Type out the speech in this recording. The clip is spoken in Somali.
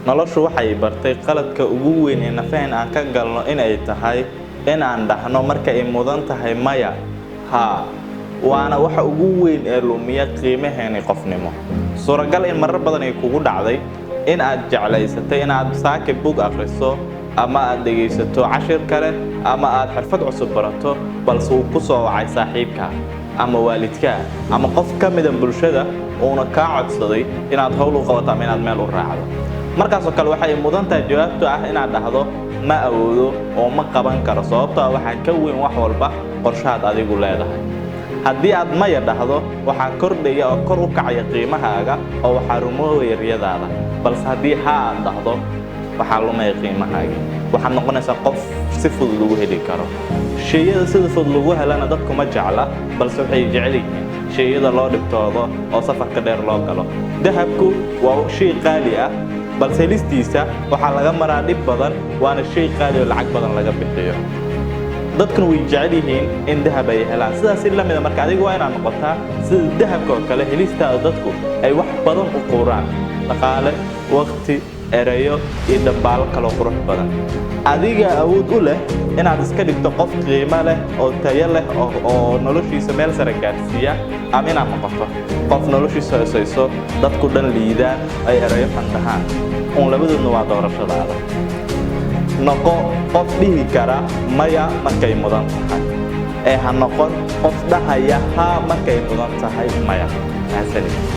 Noloshu waxay bartay qaladka ugu weyn ee nafaheen aan ka galno in ay tahay in aan dhahno marka ay mudan tahay maya haa, waana waxa ugu weyn ee lumiya qiimaheeni qofnimo. Suuragal in marar badan ay kugu dhacday in aad jeclaysatay inaad saaka bug akhriso ama aad dhegaysato cashir kale ama aad xirfad cusub barato, balse uu ku soo wacay saaxiibkaa ama waalidkaa ama qof ka mida bulshada, uuna kaa codsaday inaad howl u qabato ama inaad meel u raacdo. Markaasoo kale waxay mudan tahay jawaabtu ah inaad dhahdo ma awoodo oo ma qaban karo, sababtoo ah waxaa ka weyn wax walba qorshahaad adigu leedahay. Haddii aad maya dhahdo, waxaa kordhaya oo kor u kacaya qiimahaaga oo waxaa rumoobaya riyadaada. Balse haddii haa aad dhahdo, waxaa lumaya qiimahaagii, waxaad noqonaysaa qof si fudud lagu heli karo. Sheyada sida fudud lagu helana dadku ma jecla, balse waxay jecel yihiin sheyada loo dhibtoodo oo safarka dheer loo galo. Dahabku waa shay qaali ah, balse helistiisa waxaa laga maraa dhib badan, waana shay qaali oo lacag badan laga bixiyo. Dadkuna way jecel yihiin in dahab ay helaan. Sidaas si lamida marka adigu waa inaad noqotaa sida dahabka oo kale, helistaada dadku ay wax badan u quuraan: dhaqaale, waqti, erayo iyo dhambaalo kaloo qurux badan. Adiga awood u leh inaad iska dhigto qof qiimo leh oo tayo leh oo noloshiisa meel sare gaadhsiiya, ama inaad noqoto qof noloshiisa hoosayso, dadku dhan liidaan, ay erayo xandahaan uun. Labadoodna waa doorashadaada. Noqo qof dhihi kara maya markay mudan tahay, ee ha noqon qof dhahaya haa markay mudan tahay maya. Mahadsanid.